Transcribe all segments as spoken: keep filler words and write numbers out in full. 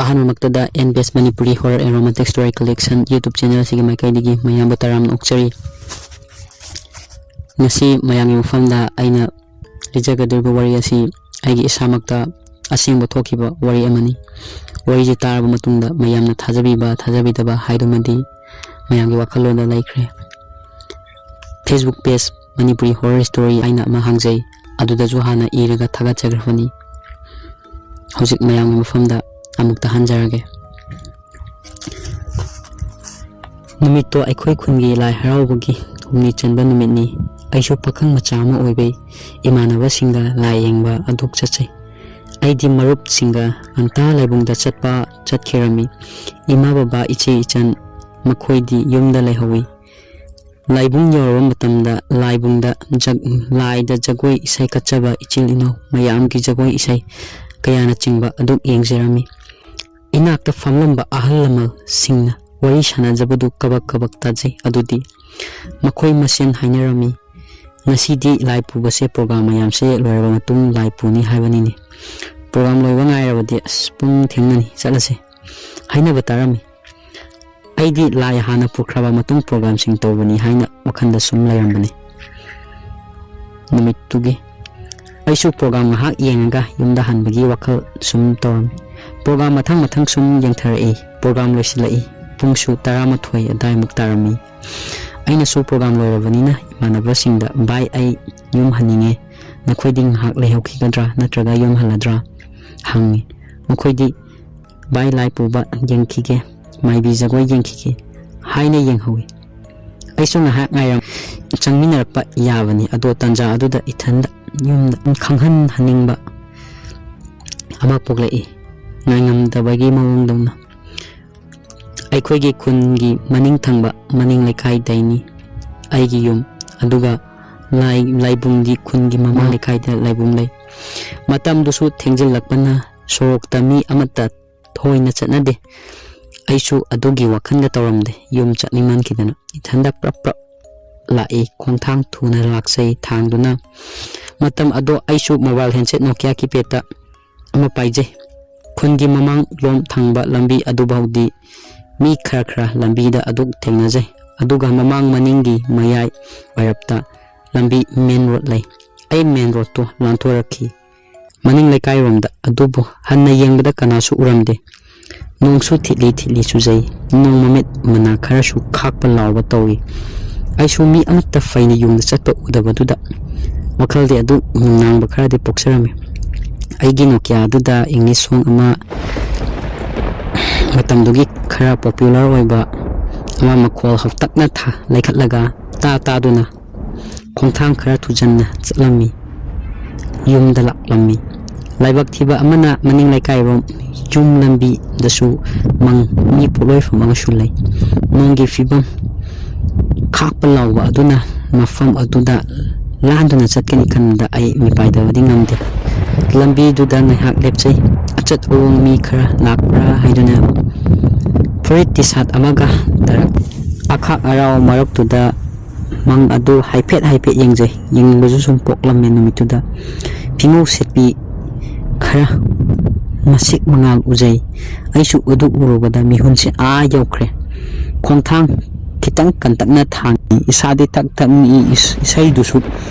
ꯑꯍꯥꯟꯕꯃꯛꯇꯗ N Best Manipuri Horror and Romantic Story Collection YouTube channel ꯑꯁꯤꯒꯤ ꯃꯥꯏꯀꯩꯗꯒꯤ ꯃꯌꯥꯝꯕꯨ ꯇꯔꯥꯝꯅ ꯑꯣꯛꯆꯔꯤ꯫ ꯉꯁꯤ ꯃꯌꯥꯝꯒꯤ ꯃꯐꯝꯗ ꯑꯩꯅ ꯂꯤꯖꯒꯗꯧꯔꯤꯕ ꯋꯥꯔꯤ ꯑꯁꯤ ꯑꯩꯒꯤ ꯏꯁꯥꯃꯛꯇ ꯑꯁꯦꯡꯕ ꯊꯣꯛꯈꯤꯕ ꯋꯥꯔꯤ ꯑꯃꯅꯤ꯫ ꯋꯥꯔꯤꯁꯤ ꯇꯥꯔꯕ ꯃꯇꯨꯡꯗ ꯃꯌꯥꯝꯅ ꯊꯥꯖꯕꯤꯕ ꯊꯥꯖꯕꯤꯗꯕ ꯍꯥꯏꯗꯨꯃꯗꯤ ꯃꯌꯥꯝꯒꯤ ꯋꯥꯈꯜꯂꯣꯟꯗ ꯂꯩꯈ꯭ꯔꯦ꯫ Facebook page Manipuri Horror Story ꯍꯥꯏꯅ ꯑꯃ ꯍꯥꯡꯖꯩ, ꯑꯗꯨꯗꯁꯨ ꯍꯥꯟꯅ ꯏꯔꯒ ꯊꯥꯒꯠꯆꯈ꯭ꯔꯕꯅꯤ꯫ ꯍꯧꯖꯤꯛ ꯃꯌꯥꯝꯒꯤ ꯃꯐꯝꯗ ꯑꯃꯨꯛꯇ ꯍꯟꯖꯔꯒꯦ꯫ ꯅꯨꯃꯤꯠꯇꯣ ꯑꯩꯈꯣꯏ ꯈꯨꯟꯒꯤ ꯂꯥꯏ ꯍꯔꯥꯎꯕꯒꯤ ꯍꯨꯝꯅꯤ ꯆꯟꯕ ꯅꯨꯃꯤꯠꯅꯤ꯫ ꯑꯩꯁꯨ ꯄꯥꯈꯪ ꯃꯆꯥ ꯑꯃ ꯑꯣꯏꯕꯩ ꯏꯃꯥꯟꯅꯕꯁꯤꯡꯒ ꯂꯥꯏ ꯌꯦꯡꯕ ꯑꯗꯨ ꯆꯠꯆꯩ꯫ ꯑꯩꯗꯤ ꯃꯔꯨꯞꯁꯤꯡꯒ ꯉꯟꯇꯥ ꯂꯥꯏꯕꯨꯡꯗ ꯆꯠꯄ ꯆꯠꯈꯤꯔꯝꯃꯤ꯫ ꯏꯃꯥ ꯕꯕꯥ ꯏꯆꯦ ꯏꯆꯟ ꯃꯈꯣꯏꯗꯤ ꯌꯨꯝꯗ ꯂꯩꯍꯧꯋꯤ꯫ ꯂꯥꯏꯕꯨꯡ ꯌꯧꯔꯕ ꯃꯇꯝꯗ ꯂꯥꯏꯕꯨꯡꯗ ꯖꯒ-, ꯂꯥꯏꯗ ꯖꯒꯣꯏ ꯏꯁꯩ ꯀꯠꯆꯕ ꯏꯆꯤꯜ ꯏꯅꯥꯎ ꯃꯌꯥꯝꯒꯤ ꯖꯒꯣꯏ ꯏꯁꯩ ꯀꯌꯥꯅꯆꯤꯡꯕ ꯑꯗꯨ ꯌꯦꯡꯖꯔꯝꯃꯤ꯫ ꯏꯅꯥꯛꯇ ꯐꯝꯂꯝꯕ ꯑꯍꯜ ꯂꯃꯟꯁꯤꯡꯅ ꯋꯥꯔꯤ ꯁꯥꯟꯅꯖꯕꯗꯨ ꯀꯕꯛ ꯀꯕꯛ ꯇꯥꯖꯩ꯫ ꯑꯗꯨꯗꯤ ꯃꯈꯣꯏ ꯃꯁꯦꯟ ꯍꯥꯏꯅꯔꯝꯃꯤ, "ꯉꯁꯤꯗꯤ ꯂꯥꯏ ꯄꯨꯕꯁꯦ program ꯃꯌꯥꯝꯁꯦ ꯂꯣꯏꯔꯕ ꯃꯇꯨꯡ ꯂꯥꯏ ꯄꯨꯅꯤ ꯍꯥꯏꯕꯅꯤꯅꯦ꯫ Program ꯂꯣꯏꯕ ꯉꯥꯏꯔꯕꯗꯤ ꯑꯁ ꯄꯨꯡ ꯊꯦꯡꯅꯅꯤ, ꯆꯠꯂꯁꯦ" ꯍꯥꯏꯅꯕ ꯇꯥꯔꯝꯃꯤ꯫ ꯑꯩꯗꯤ ꯂꯥꯏ ꯍꯥꯟꯅ ꯄꯨꯈ꯭ꯔꯕ ꯃꯇꯨꯡ program ꯁꯤꯡ ꯇꯧꯕꯅꯤ ꯍꯥꯏꯅ ꯋꯥꯈꯜꯗ ꯁꯨꯝ ꯂꯩꯔꯝꯕꯅꯤ꯫ ꯅꯨꯃꯤꯠꯇꯨꯒꯤ ꯑꯩꯁꯨ program ꯉꯥꯏꯍꯥꯛ ꯌꯦꯡꯉꯒ ꯌꯨꯝꯗ ꯍꯟꯕꯒꯤ ꯋꯥꯈꯜ ꯁꯨꯝ ꯇꯧꯔꯝꯃꯤ꯫ Program ꯃꯊꯪ ꯃꯊꯪ ꯁꯨꯝ ꯌꯦꯡꯊꯔꯛꯏ꯫ Program ꯂꯣꯏꯁꯤꯜꯂꯛꯏ꯫ ꯄꯨꯡꯁꯨ ꯇꯔꯥꯃꯥꯊꯣꯏ ꯑꯗꯥꯏꯃꯨꯛ ꯇꯥꯔꯝꯃꯤ꯫ ꯑꯩꯅꯁꯨ program ꯂꯣꯏꯔꯕꯅꯤꯅ ꯏꯃꯥꯟꯅꯕꯁꯤꯡꯗ, "ꯚꯥꯏ, ꯑꯩ ꯌꯨꯝ ꯍꯟꯅꯤꯡꯉꯦ, ꯅꯈꯣꯏꯗꯤ ꯉꯥꯏꯍꯥꯛ ꯂꯩꯍꯧꯈꯤꯒꯗ꯭ꯔꯥ ꯅꯠꯇ꯭ꯔꯒ ꯌꯨꯝ ꯍꯜꯂꯗ꯭ꯔꯥ?" ꯍꯪꯉꯤ꯫ ꯃꯈꯣꯏꯗꯤ, "ꯚꯥꯏ, ꯂꯥꯏ ꯄꯨꯕ ꯌꯦꯡꯈꯤꯒꯦ, ꯃꯥꯏꯕꯤ ꯖꯒꯣꯏ ꯌꯦꯡꯈꯤꯒꯦ" ꯍꯥꯏꯅ ꯌꯦꯡꯍꯧꯏ꯫ ꯑꯩꯁꯨ ꯉꯥꯏꯍꯥꯛ ꯉꯥꯏꯔꯝ-, ꯆꯪꯃꯤꯟꯅꯔꯛꯄ ꯌꯥꯕꯅꯤ, ꯑꯗꯣ ꯇꯥꯟꯖꯥ ꯑꯗꯨꯗ ꯏꯊꯟꯗ ꯌꯨꯝꯗ ꯈꯪꯍꯟꯍꯟꯅꯤꯡꯕ ꯑꯃ ꯄꯣꯛꯂꯛꯏ꯫ ꯉꯥꯏꯉꯝꯗꯕꯒꯤ ꯃꯑꯣꯡꯗꯧꯅ꯫ ꯑꯩꯈꯣꯏꯒꯤ ꯈꯨꯟꯒꯤ ꯃꯅꯤꯡ ꯊꯪꯕ ꯃꯅꯤꯡ ꯂꯩꯀꯥꯏꯗꯩꯅꯤ ꯑꯩꯒꯤ ꯌꯨꯝ, ꯑꯗꯨꯒ ꯂꯥꯏ-, ꯂꯥꯏꯕꯨꯡꯗꯤ ꯈꯨꯟꯒꯤ ꯃꯃꯥꯡ ꯂꯩꯀꯥꯏꯗ ꯂꯥꯏꯕꯨꯡ ꯂꯩ꯫ ꯃꯇꯝꯗꯨꯁꯨ ꯊꯦꯡꯖꯤꯜꯂꯛꯄꯅ ꯁꯣꯔꯣꯛꯇ ꯃꯤ ꯑꯃꯠꯇ ꯊꯣꯏꯅ ꯆꯠꯅꯗꯦ꯫ ꯑꯩꯁꯨ ꯑꯗꯨꯒꯤ ꯋꯥꯈꯜꯗ ꯇꯧꯔꯝꯗꯦ꯫ ꯌꯨꯝ ꯆꯠꯅꯤꯡꯃꯟꯈꯤꯗꯅ ꯏꯊꯟꯗ ꯄ꯭ꯔꯞ ꯄ꯭ꯔꯞ ꯂꯥꯛꯏ꯫ ꯈꯣꯡꯊꯥꯡ ꯊꯨꯅ ꯂꯥꯛꯆꯩ ꯊꯥꯡꯗꯨꯅ꯫ ꯃꯇꯝ ꯑꯗꯣ ꯑꯩꯁꯨ mobile handset Nokia keypadꯇ ꯑꯃ ꯄꯥꯏꯖꯩ꯫ ꯈꯨꯟꯒꯤ ꯃꯃꯥꯡ ꯂꯣꯝ ꯊꯪꯕ ꯂꯝꯕꯤ ꯑꯗꯨꯐꯥꯎꯗꯤ ꯃꯤ ꯈꯔ ꯈꯔ ꯂꯝꯕꯤꯗ ꯑꯗꯨꯛ ꯊꯦꯡꯅꯖꯩ꯫ ꯑꯗꯨꯒ ꯃꯃꯥꯡ ꯃꯅꯤꯡꯒꯤ ꯃꯌꯥꯏ ꯋꯥꯏꯔꯞꯇ ꯂꯝꯕꯤ, ꯃꯦꯟ ꯔꯣꯗ ꯂꯩ꯫ ꯑꯩ ꯃꯦꯟ ꯔꯣꯗꯇꯨ ꯂꯥꯟꯊꯣꯔꯛꯈꯤ꯫ ꯃꯅꯤꯡ ꯂꯩꯀꯥꯏꯔꯣꯝꯗ, ꯑꯗꯨꯕꯨ ꯍꯟꯅ ꯌꯦꯡꯕꯗ ꯀꯅꯥꯁꯨ ꯎꯔꯝꯗꯦ꯫ ꯅꯣꯡꯁꯨ ꯊꯤꯠꯂꯤ ꯊꯤꯠꯂꯤ ꯆꯨꯖꯩ꯫ ꯅꯣꯡ ꯃꯃꯤꯠ ꯃꯅꯥ ꯈꯔꯁꯨ ꯈꯥꯛꯄ ꯂꯥꯎꯕ ꯇꯧꯏ꯫ ꯑꯩꯁꯨ ꯃꯤ ꯑꯃꯠꯇ ꯐꯩꯅ ꯌꯨꯝꯗ ꯆꯠꯄ ꯎꯗꯕꯗꯨꯗ ꯋꯥꯈꯜꯗꯤ ꯑꯗꯨ ꯅꯨꯡꯅꯥꯡꯕ ꯈꯔꯗꯤ ꯄꯣꯛꯆꯔꯝꯃꯤ꯫ ꯑꯩꯒꯤ ꯅꯣꯀꯤꯌꯥꯗꯨꯗ ꯏꯪꯂꯤꯁ ꯁꯣꯡ ꯑꯃ, ꯃꯇꯝꯗꯨꯒꯤ ꯈꯔ ꯄꯣꯄꯨꯂꯔ ꯑꯣꯏꯕ ꯑꯃ, ꯃꯈꯣꯜ ꯍꯧꯇꯛꯅ ꯊꯥ ꯂꯩꯈꯠꯂꯒ ꯇꯥ ꯇꯥꯗꯨꯅ ꯈꯣꯡꯊꯥꯡ ꯈꯔ ꯊꯨꯖꯟꯅ ꯆꯠꯂꯝꯃꯤ꯫ ꯌꯨꯝꯗ ꯂꯥꯛꯂꯝꯃꯤ꯫ ꯂꯥꯏꯕꯛ ꯊꯤꯕ ꯑꯃꯅ ꯃꯅꯤꯡ ꯂꯩꯀꯥꯏꯔꯣꯝ ꯌꯨꯝ ꯂꯝꯕꯤꯗꯁꯨ ꯃꯪ ꯃꯤ ꯄꯣꯠꯂꯣꯏꯐꯝ ꯑꯃꯁꯨ ꯂꯩ꯫ ꯅꯣꯡꯒꯤ ꯐꯤꯕꯝ ꯈꯥꯛꯄ ꯂꯥꯎꯕ ꯑꯗꯨꯅ ꯃꯐꯝ ꯑꯗꯨꯗ ꯂꯥꯟꯗꯨꯅ ꯆꯠꯀꯅꯤ ꯈꯟꯕꯗ ꯑꯩ ꯃꯤꯄꯥꯏꯗꯕꯗꯤ ꯉꯝꯗꯦ꯫ ꯂꯝꯕꯤꯗꯨꯗ ꯉꯥꯏꯍꯥꯛ ꯂꯦꯞꯆꯩ꯫ ꯑꯆꯠ ꯑꯋꯣꯡ ꯃꯤ ꯈꯔ ꯂꯥꯛꯄ꯭ꯔꯥ ꯍꯥꯏꯗꯨꯅ ꯐꯨꯔꯤꯠ ꯇꯤ ꯁꯥꯔꯠ ꯑꯃꯒ ꯇꯔꯛ ꯑꯈꯥꯛ ꯑꯔꯥꯎ ꯃꯔꯛꯇꯨꯗ ꯃꯪ ꯑꯗꯨ ꯍꯥꯏꯐꯦꯠ ꯍꯥꯏꯐꯦꯠ ꯌꯦꯡꯖꯩ꯫ ꯌꯦꯡꯅꯤꯡꯕꯁꯨ ꯁꯨꯝ ꯄꯣꯛꯂꯝꯃꯦ ꯅꯨꯃꯤꯠꯇꯨꯗ꯫ ꯐꯤꯉꯧ ꯁꯦꯠꯄꯤ ꯈꯔ ꯃꯁꯤꯛ ꯃꯉꯥꯜ ꯎꯖꯩ꯫ ꯑꯩꯁꯨ ꯑꯗꯨ ꯎꯔꯨꯕꯗ ꯃꯤꯍꯨꯟꯁꯦ ꯑꯥ ꯌꯧꯈ꯭ꯔꯦ꯫ ꯈꯣꯡꯊꯥꯡ ꯈꯤꯇꯪ ꯀꯟꯇꯛꯅ ꯊꯥꯡꯉꯤ꯫ ꯏꯁꯥꯗꯤ ꯊꯛ ꯊꯛ ꯅꯤꯛꯏ꯫ ꯏꯁ-, ꯏꯁꯩꯗꯨꯁꯨ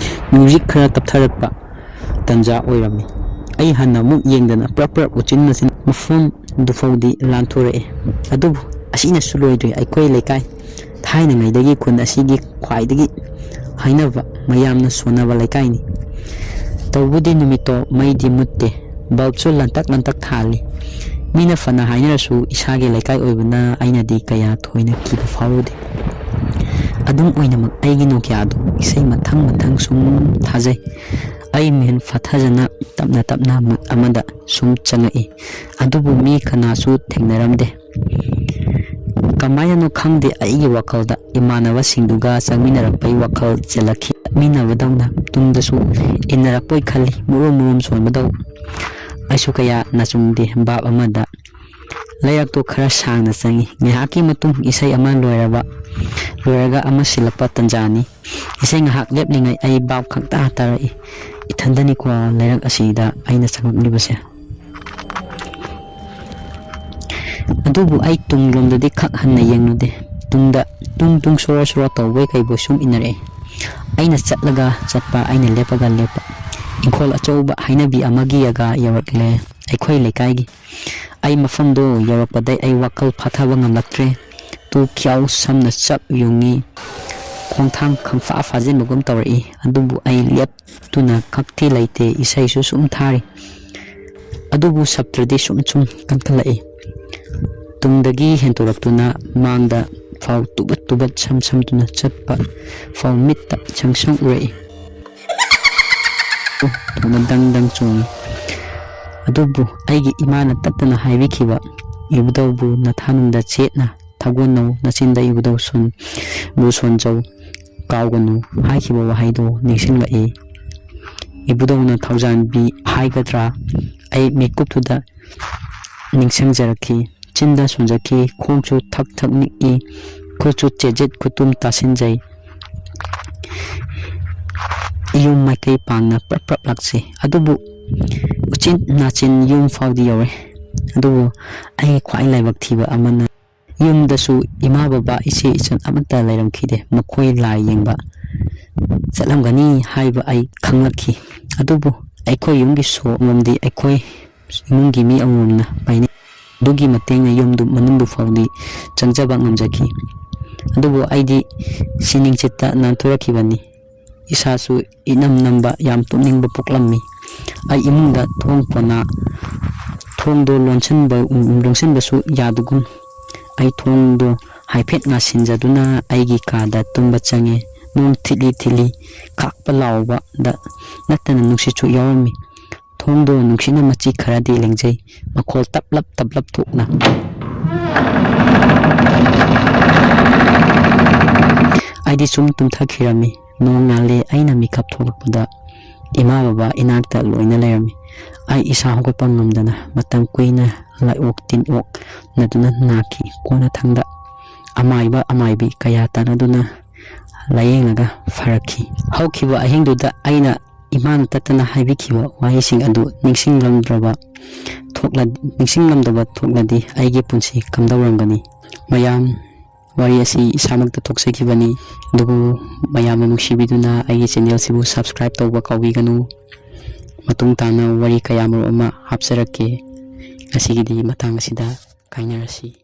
ꯃ꯭ꯌꯨꯖꯤꯛ ꯈꯔ ꯇꯞꯊꯔꯛꯄ ꯇꯟꯖꯥ ꯑꯣꯏꯔꯝꯃꯤ꯫ ꯑꯩ ꯍꯟꯅ ꯑꯃꯨꯛ ꯌꯦꯡꯗꯅ ꯄ꯭ꯔꯞ ꯄ꯭ꯔꯞ ꯎꯆꯤꯟ ꯅꯆꯤꯟ ꯃꯐꯝꯗꯨꯐꯥꯎꯗꯤ ꯂꯥꯟꯊꯣꯔꯛꯑꯦ꯫ ꯑꯗꯨꯕꯨ ꯑꯁꯤꯅꯁꯨ ꯂꯣꯏꯗ꯭ꯔꯤ꯫ ꯑꯩꯈꯣꯏ ꯂꯩꯀꯥꯏ ꯊꯥꯏꯅꯉꯩꯗꯒꯤ ꯈꯨꯟ ꯑꯁꯤꯒꯤ ꯈ꯭ꯋꯥꯏꯗꯒꯤ ꯍꯥꯏꯅꯕ, ꯃꯌꯥꯝꯅ ꯁꯣꯟꯅꯕ ꯂꯩꯀꯥꯏꯅꯤ꯫ ꯇꯧꯕꯨꯗꯤ ꯅꯨꯃꯤꯠꯇꯣ ꯃꯩꯗꯤ ꯃꯨꯠꯇꯦ, ꯕꯜꯕꯁꯨ ꯂꯟꯇꯛ ꯂꯟꯇꯛ ꯊꯥꯜꯂꯤ꯫ ꯃꯤꯅ ꯐꯅ ꯍꯥꯏꯅꯔꯁꯨ ꯏꯁꯥꯒꯤ ꯂꯩꯀꯥꯏ ꯑꯣꯏꯕꯅ ꯑꯩꯅꯗꯤ ꯀꯌꯥ ꯊꯣꯏꯅ ꯀꯤꯕ ꯐꯥꯎꯔꯨꯗꯦ꯫ ꯑꯗꯨꯝ ꯑꯣꯏꯅꯃꯛ ꯑꯩꯒꯤ ꯅꯣꯀꯤꯌꯥꯗꯨ ꯏꯁꯩ ꯃꯊꯪ ꯃꯊꯪ ꯁꯨꯝ ꯊꯥꯖꯩ꯫ ꯑꯩ ꯃꯤꯍꯨꯟ ꯐꯥꯊꯖꯅ ꯇꯞꯅ ꯇꯞꯅ ꯃꯨꯠ ꯑꯃꯗ ꯁꯨꯝ ꯆꯪꯉꯛꯏ꯫ ꯑꯗꯨꯕꯨ ꯃꯤ ꯀꯅꯥꯁꯨ ꯊꯦꯡꯅꯔꯝꯗꯦ꯫ ꯀꯃꯥꯏꯅꯅꯣ ꯈꯪꯗꯦ, ꯑꯩꯒꯤ ꯋꯥꯈꯜꯗ ꯏꯃꯥꯟꯅꯕꯁꯤꯡꯗꯨꯒ ꯆꯪꯃꯤꯟꯅꯔꯛꯄꯩ ꯋꯥꯈꯜ ꯆꯦꯜꯂꯛꯈꯤ꯫ ꯆꯠꯃꯤꯟꯅꯕꯗꯧꯅ ꯇꯨꯡꯗꯁꯨ ꯏꯟꯅꯔꯛꯄꯣꯏ ꯈꯜꯂꯤ, ꯃꯨꯔꯨꯝ ꯃꯨꯔꯨꯝ ꯁꯣꯟꯕꯗꯧ꯫ ꯑꯩꯁꯨ ꯀꯌꯥ ꯅꯥꯆꯨꯡꯗꯦ꯫ ꯚꯥꯞ ꯑꯃꯗ ꯂꯩꯔꯛꯇꯨ ꯈꯔ ꯁꯥꯡꯅ ꯆꯪꯉꯤ꯫ ꯉꯥꯏꯍꯥꯛꯀꯤ ꯃꯇꯨꯡ ꯏꯁꯩ ꯑꯃ ꯂꯣꯏꯔꯕ, ꯂꯣꯏꯔꯒ ꯑꯃ ꯁꯤꯜꯂꯛꯄ ꯇꯟꯖꯥꯅꯤ꯫ ꯏꯁꯩ ꯉꯥꯏꯍꯥꯛ ꯂꯦꯞꯂꯤꯉꯩ ꯑꯩ ꯚꯥꯞ ꯈꯪꯇꯥ ꯇꯥꯔꯛꯏ꯫ ꯏꯊꯟꯗꯅꯤꯀꯣ ꯂꯩꯔꯛ ꯑꯁꯤꯗ ꯑꯩꯅ ꯆꯪꯂꯛꯂꯤꯕꯁꯦ꯫ ꯑꯗꯨꯕꯨ ꯑꯩ ꯇꯨꯡꯂꯣꯝꯗꯗꯤ ꯈꯛ ꯍꯟꯅ ꯌꯦꯡꯂꯨꯗꯦ꯫ ꯇꯨꯡꯗ ꯇꯨꯡ ꯇꯨꯡ ꯁꯣꯔꯣ ꯁꯣꯔꯣ ꯇꯧꯕꯣꯏ ꯀꯩꯕꯣꯏ ꯁꯨꯝ ꯏꯟꯅꯔꯛꯏ꯫ ꯑꯩꯅ ꯆꯠꯂꯒ ꯆꯠꯄ, ꯑꯩꯅ ꯂꯦꯞꯄꯒ ꯂꯦꯞꯄ꯫ ꯏꯪꯈꯣꯜ ꯑꯆꯧꯕ ꯍꯩꯅꯕꯤ ꯑꯃꯒꯤ ꯑꯒ ꯌꯧꯔꯛꯂꯦ, ꯑꯩꯈꯣꯏ ꯂꯩꯀꯥꯏꯒꯤ꯫ ꯑꯩ ꯃꯐꯝꯗꯨ ꯌꯧꯔꯛꯄꯗꯩ ꯑꯩ ꯋꯥꯈꯜ ꯐꯥꯊꯕ ꯉꯝꯂꯛꯇ꯭ꯔꯦ꯫ ꯇꯨ ꯈ꯭ꯌꯥꯎ ꯁꯝꯅ ꯆꯞ ꯌꯨꯡꯉꯤ꯫ ꯈꯣꯡꯊꯥꯡ ꯈꯪꯐꯥ ꯐꯥꯖꯤꯟꯕꯒꯨꯝ ꯇꯧꯔꯛꯏ꯫ ꯑꯗꯨꯕꯨ ꯑꯩ ꯂꯦꯞꯇꯨꯅ ꯈꯛꯇꯤ ꯂꯩꯇꯦ, ꯏꯁꯩꯁꯨ ꯁꯨꯝ ꯊꯥꯔꯤ꯫ ꯑꯗꯨꯕꯨ ꯁꯞꯇ꯭ꯔꯗꯤ ꯁꯨꯝ ꯁꯨꯝ ꯀꯟꯈꯠꯂꯛꯏ꯫ ꯇꯨꯡꯗꯒꯤ ꯍꯦꯟꯇꯣꯔꯛꯇꯨꯅ ꯃꯥꯡꯗ ꯐꯥꯎ ꯇꯨꯕꯠ ꯇꯨꯕꯠ ꯁꯝ ꯁꯝꯗꯨꯅ ꯆꯠꯄ ꯐꯥꯎ ꯃꯤꯠꯇ ꯁꯪ ꯁꯪ ꯎꯔꯛꯏ꯫ ꯊꯨꯅ ꯗꯪ ꯗꯪ ꯆꯣꯡꯏ꯫ ꯑꯗꯨꯕꯨ ꯑꯩꯒꯤ ꯏꯃꯥꯅ ꯇꯠꯇꯅ ꯍꯥꯏꯕꯤꯈꯤꯕ, "ꯏꯕꯨꯙꯧꯕꯨ ꯅꯊꯥꯅꯨꯡꯗ ꯆꯦꯠꯅ ꯊꯧꯒꯣꯟꯅꯧ, ꯅꯆꯤꯟꯗ ꯏꯕꯨꯙꯧ ꯁꯣꯟ-, ꯕꯨ ꯁꯣꯟꯖꯧ, ꯀꯥꯎꯒꯅꯨ" ꯍꯥꯏꯈꯤꯕ ꯋꯥꯍꯩꯗꯨ ꯅꯤꯡꯁꯤꯡꯂꯛꯏ꯫ ꯏꯕꯨꯙꯧꯅ ꯊꯧꯖꯥꯟꯕꯤ ꯍꯥꯏꯒꯗ꯭ꯔꯥ, ꯑꯩ ꯃꯤꯀꯨꯞꯇꯨꯗ ꯅꯤꯡꯁꯤꯡꯖꯔꯛꯈꯤ꯫ ꯆꯤꯟꯗ ꯁꯣꯟꯖꯈꯤ, ꯈꯣꯡꯁꯨ ꯊꯛ ꯊꯛ ꯅꯤꯛꯏ, ꯈꯨꯠꯁꯨ ꯆꯦꯖꯦꯠ ꯈꯨꯇꯨꯝ ꯇꯥꯁꯤꯟꯖꯩ꯫ ꯌꯨꯝ ꯃꯥꯏꯀꯩ ꯄꯥꯡꯅ ꯄ꯭ꯔꯞ ꯄ꯭ꯔꯞ ꯂꯥꯛꯆꯩ꯫ ꯑꯗꯨꯕꯨ ꯎꯆꯤꯟ ꯅꯥꯆꯤꯟ ꯌꯨꯝ ꯐꯥꯎꯗꯤ ꯌꯧꯔꯦ꯫ ꯑꯗꯨꯕꯨ ꯑꯩꯒꯤ ꯈ꯭ꯋꯥꯏ ꯂꯥꯏꯕꯛ ꯊꯤꯕ ꯑꯃꯅ, ꯌꯨꯝꯗꯁꯨ ꯏꯃꯥ ꯕꯕꯥ ꯏꯆꯦ ꯏꯆꯟ ꯑꯃꯠꯇ ꯂꯩꯔꯝꯈꯤꯗꯦ꯫ ꯃꯈꯣꯏ ꯂꯥꯏ ꯌꯦꯡꯕ ꯆꯠꯂꯝꯒꯅꯤ ꯍꯥꯏꯕ ꯑꯩ ꯈꯪꯂꯛꯈꯤ꯫ ꯑꯗꯨꯕꯨ ꯑꯩꯈꯣꯏ ꯌꯨꯝꯒꯤ ꯁꯣ ꯑꯃꯃꯝꯗꯤ ꯑꯩꯈꯣꯏ ꯏꯃꯨꯡꯒꯤ ꯃꯤ ꯑꯃꯃꯝꯅ ꯄꯥꯏꯅꯩ꯫ ꯑꯗꯨꯒꯤ ꯃꯇꯦꯡꯅ ꯌꯨꯝꯗꯨ ꯃꯅꯨꯡꯗꯨ ꯐꯥꯎꯗꯤ ꯆꯪꯖꯕ ꯉꯝꯖꯈꯤ꯫ ꯑꯗꯨꯕꯨ ꯑꯩꯗꯤ ꯁꯤꯅꯤꯡꯆꯤꯠꯇ ꯅꯥꯟꯊꯣꯔꯛꯈꯤꯕꯅꯤ꯫ ꯏꯁꯥꯁꯨ ꯏꯅꯝ ꯅꯝꯕ, ꯌꯥꯝ ꯇꯨꯝꯅꯤꯡꯕ ꯄꯣꯛꯂꯝꯃꯤ꯫ ꯑꯩ ꯏꯃꯨꯡꯗ ꯊꯣꯡ ꯄꯣꯅꯥ, ꯊꯣꯡꯗꯣ ꯂꯣꯟꯁꯤꯟꯕ, ꯂꯣꯟꯁꯤꯟꯕꯁꯨ ꯌꯥꯗꯒꯨꯝ꯫ ꯑꯩ ꯊꯣꯡꯗꯣ ꯍꯥꯏꯐꯦꯠ ꯉꯥꯁꯤꯟꯖꯗꯨꯅ ꯑꯩꯒꯤ ꯀꯥꯗ ꯇꯨꯝꯕ ꯆꯪꯉꯦ꯫ ꯅꯣꯡ ꯊꯤꯠꯂꯤ ꯊꯤꯠꯂꯤ ꯈꯥꯛꯄ ꯂꯥꯎꯕꯗ ꯅꯠꯇꯅ ꯅꯨꯡꯁꯤꯠꯁꯨ ꯌꯥꯎꯔꯝꯃꯤ꯫ ꯊꯣꯡꯗꯣ ꯅꯨꯡꯁꯤꯠꯅ ꯃꯆꯤ ꯈꯔꯗꯤ ꯂꯦꯡꯖꯩ, ꯃꯈꯣꯜ ꯇꯞꯂꯞ ꯇꯞꯂꯞ ꯊꯣꯛꯅ꯫ ꯑꯩꯗꯤ ꯁꯨꯝ ꯇꯨꯝꯊꯈꯤꯔꯝꯃꯤ꯫ ꯅꯣꯡ ꯉꯥꯜꯂꯦ꯫ ꯑꯩꯅ ꯃꯤꯀꯞ ꯊꯣꯛꯂꯛꯄꯗ ꯏꯃꯥ ꯕꯕꯥ ꯏꯅꯥꯛꯇ ꯂꯣꯏꯅ ꯂꯩꯔꯝꯃꯤ꯫ ꯑꯩ ꯏꯁꯥ ꯍꯧꯒꯠꯄ ꯉꯝꯗꯅ ꯃꯇꯝ ꯀꯨꯏꯅ ꯂꯥꯏꯑꯣꯛ ꯇꯤꯟꯑꯣꯛꯅꯗꯨꯅ ꯅꯥꯈꯤ꯫ ꯀꯣꯟꯅꯊꯪꯗ ꯑꯃꯥꯏꯕ ꯑꯃꯥꯏꯕꯤ ꯀꯌꯥ ꯇꯥꯟꯅꯗꯨꯅ ꯂꯥꯏꯌꯦꯡꯂꯒ ꯐꯔꯛꯈꯤ꯫ ꯍꯧꯈꯤꯕ ꯑꯍꯤꯡꯗꯨꯗ ꯑꯩꯅ ꯏꯃꯥꯅ ꯇꯠꯇꯅ ꯍꯥꯏꯕꯤꯈꯤꯕ ꯋꯥꯍꯩꯁꯤꯡ ꯑꯗꯨ ꯅꯤꯡꯁꯤꯡꯂꯝꯗ꯭ꯔꯕ ꯊꯣꯛꯂ-, ꯅꯤꯡꯁꯤꯡꯉꯝꯗꯕ ꯊꯣꯛꯂꯗꯤ ꯑꯩꯒꯤ ꯄꯨꯟꯁꯤ ꯀꯝꯗꯧꯔꯝꯒꯅꯤ? ꯃꯌꯥꯝ, ꯋꯥꯔꯤ ꯑꯁꯤ ꯏꯁꯥꯃꯛꯇ ꯊꯣꯛꯆꯈꯤꯕꯅꯤ, ꯑꯗꯨꯕꯨ ꯃꯌꯥꯝꯅ ꯅꯨꯡꯁꯤꯕꯤꯗꯨꯅ ꯑꯩꯒꯤ channel ꯁꯤꯕꯨ subscribe ꯇꯧꯕ ꯀꯥꯎꯕꯤꯒꯅꯨ꯫ ꯃꯇꯨꯡ ꯇꯥꯅ ꯋꯥꯔꯤ ꯀꯌꯥꯃꯔꯨꯝ ꯑꯃ ꯍꯥꯞꯆꯔꯛꯀꯦ꯫ ꯉꯁꯤꯒꯤꯗꯤ ꯃꯇꯥꯡ ꯑꯁꯤꯗ ꯀꯥꯏꯅꯔꯁꯤ꯫